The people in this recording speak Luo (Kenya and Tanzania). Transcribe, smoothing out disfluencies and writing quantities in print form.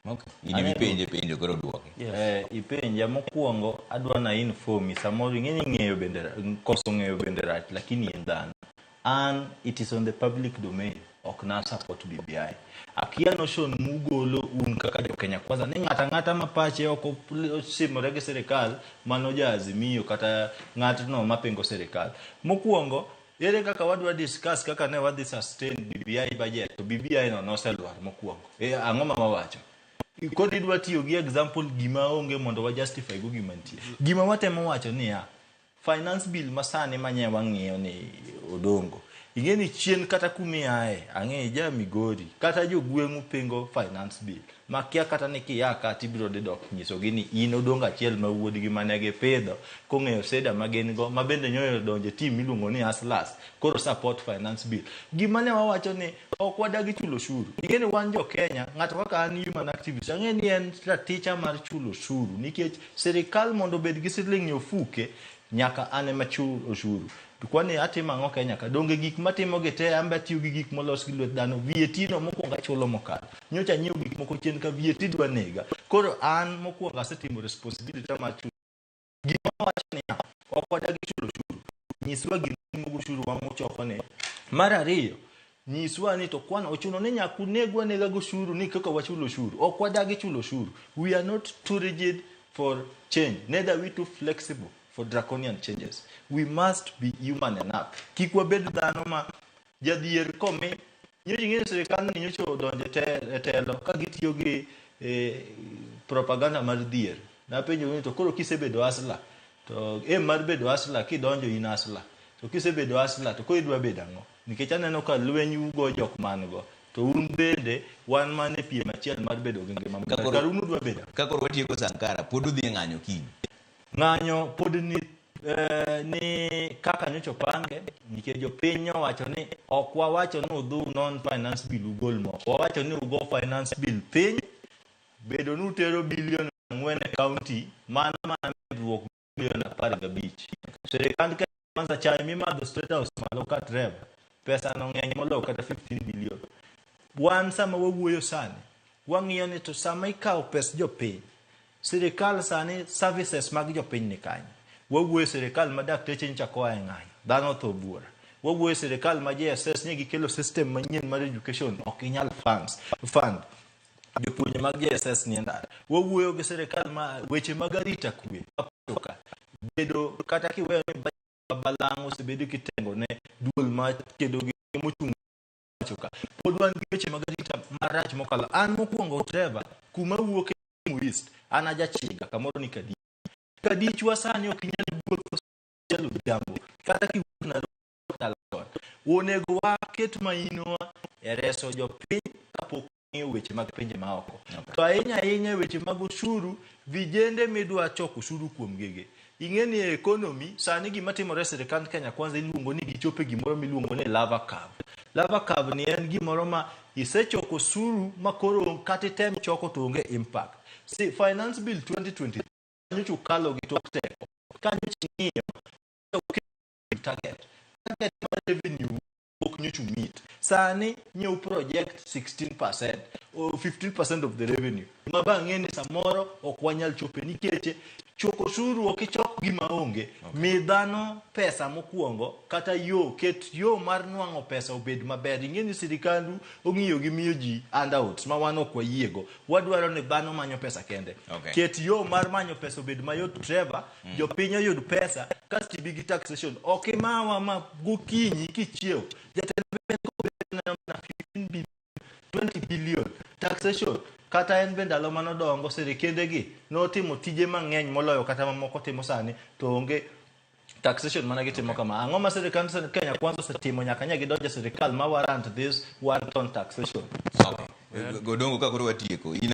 Okay. In ema ipenje penjo koro duoke. Yes. Ipenja mokwongo adwa na informi samoro ing'e ni ng'eyo bende koso ng'eyo bende rach, lakini in dhano. An it is on the public domain, ok na support BBI. Akia notion mugolo un kaka jo Kenya Kwanza ni ng'ata ng'ata ma pache ok osimore gi sirikal mano ja Azimio kata ng'atno mapingo sirikal. Mokwongo, ere kaka wadwa discuss kaka ne wadhi sustain BBI budget to BBI no noselwar mokwongo? Ang'o ma wawacho? Koro idwa tiyo gi example gima onge mondo wa justify go gima nitie. Gima watemo wacho niya, finance bill masani manye wang'iyo ni Odongo. Ing'e ni chien kata kumiaye, ang'e ja Migori, kata jogweng'u pingo finance bill. Makia kata ni kiya ka tibiro dhi dok nyisogi ni in Odongo achiel ma wuodgi mane gipidho, kong'eyo seda ma gin go, ma bende nyoyo donjo e team miluongo ni Hustlers, koro support finance bill. Gima ne wawacho ni ok wadagi chulo osuru. Ing'e ni wan jo Kenya, ng'ato kaka an human activist, ang'e ni en raticha mar chulo osuru nikech sirikal mondo obed gi siling e ofuke, nyaka an ema chul osuru. To kwani atimo ang'o Kenya ka? Donge gik matimo gi te an be atiyo gi gik molos gi lwet dhano. VAT no mokwongo achulo mokalo. Nyocha anyiewo gik moko chien ka VAT dwa nega. Koro an mokwongo asetimo responsibility mar chulo. Gima wacho niya, ok wadagi chulo osuru. Nyiswa gima utimo gi osuru wa muchoko ni. Mar ariyo, nyiswa ni to kwan ochuno ni nyaka unegwa anega gi osuru ni kaka wachulo osuru. Ok wadagi chulo osuru. We are not too rigid for change, neither we too flexible for draconian changes. We must be human enough. Kik wabed dhano ma jadhier komi. Nyocha ing'eyo sirikal ni nyocha odonjo e telo ka gitiyo gi propaganda mar dhier. Napenjo ni to koro kisebedo hustler, to aim mar bedo hustler kidonjo in hustler. To kisebedo hustler to koro idwa bedo ang'o? Nikech aneno ka lweny ugo jok man go. To un bende wan mana e piem achiel mar bedo gi ngima maber. Kar un udwa bedo ang'o? Ka koro watieko Sankara, pod udhi e ng'anyo kiny. Ng'anyo pod ni kaka nyocha opange, nikech jopiny owacho ni ok wawacho ni udhu non finance bill ugol moko. Wawacho ni ugo finance bill piny, bedo ni utero bilion 4 e county, mano mana medruok bilion 15. Sirikand Kenya Kwanza chai mimadho State House malo ka Trevor, pesa no ng'eny moloyo kata 15 billion. Wan sama wawuoyo sani, wang'iyo ni to sama ikawo pes jopiny, sirikal sani services mag jopiny ni kanye? Wawuoyo sirikal ma dakteche nyocha koa e ng'anyo, dhano otho buora. Wawuoyo sirikal ma JSS ni gikelo system manyien mar education, ok inyal fund. Jopuonje mag JSS nie ndara. Wawuoyo gi sirikal ma weche mag arita kwe ka bedo kata kiweyo ni balang' osebedo kitengo ne duol ma kedo gi mochung' pacho ka. Pod wan gi weche mag arita marach mokalo. An mokwongo Trevor, kuma wuok e East, an ajachiga kamoro ni Kadich. Kadichwa sani ok inyal wuotho achiel odhiambo kata kiwuok Nairobi dala chon. Onego waket mainowa e reso jopiny kapok wang'iyo weche mag pinje maoko. To ahinya ahinya e weche mag osuru, vijende midwa choko osuru kuom gigi. Ing'e ni e economy sani gima timore e sirikand Kenya Kwanza iluongo ni gichopo e gimoro miluongo ni lava curve. Lava curve ni en gimoro ma isechoko osuru ma koro kata item choko to onge impact. Si finance bill 2023 nyocha ukalo gi tok teko. Ka nyocha ing'iyo target mar revenue ok nyocha meet. Sani nyiew project 16% or 15% of the revenue. Ma bang'e ni samoro ok wanyal chope nikech choko osuru ok ichok gima onge. Mi dhano pesa mokwongo kata yo ket yo mar nwang'o pesa obed maber. Ing'e ni sirikandu ong'iyo gi miyo ji handouts ma wan ok wayiego. Wadwaro ni dhano manyo pesa kende. Ket yo mar manyo pesa obed mayot Trevor, jopiny oyud pesa kasto ibi gi taxation. Ok imawa ma gokinyi kichiew. Jatend piny kobet mana 15 billion, 20 billion taxation. Kata en be ndalo manodongo sirikende gi notimo tije mang'eny moloyo kata mamoko timo sani to onge taxation mana gitimo kama. Ang'o ma sirikand Kenya Kwanza osetimo nyaka nye gidonjo e sirikal ma warrant this one ton taxation? Godongo ka koro watieko. In